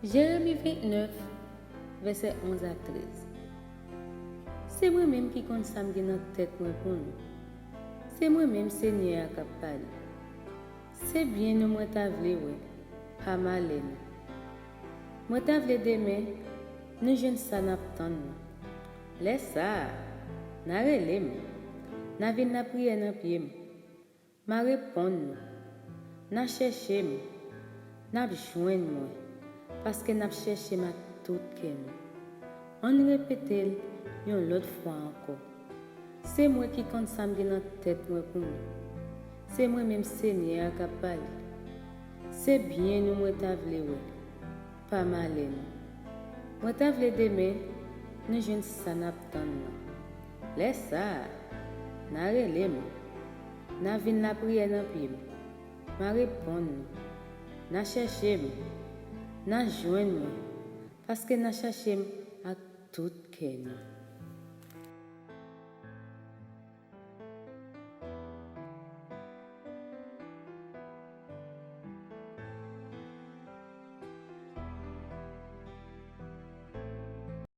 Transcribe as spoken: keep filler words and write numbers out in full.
Jeremi vennèf, vèsè onz a trèz. Se mwen menm ki konn sa m gen nan tèt mwen pou nou. Se mwen menm Senyè a k ap pale. Se byen nou mwen ta vle wè, pa malè nou. Mwen ta vle demen, nou jwenn sa n ap tann nan. Lè sa a, n a rele m, n a vin lapriyè nan pye m. M a reponn nou. N a chèche m, n ap jwenn mwen, paske n ap chèche m ak tout kè nou. Ann repete l yon lòt fwa ankò. Se mwen ki konn sa m gen nan tèt mwen pou nou. Se mwen menm Senyè a k ap pale. Se byen nou mwen ta vle wè, pa malè nou. Mwen ta vle demen, nou jwenn sa n ap tann nan. Lè sa a, n a rele m, n a vin lapriyè nan pye m. M a reponn nou. N a chèche m, n a jwenn mwen, paske n a chèche m ak tout kè nou.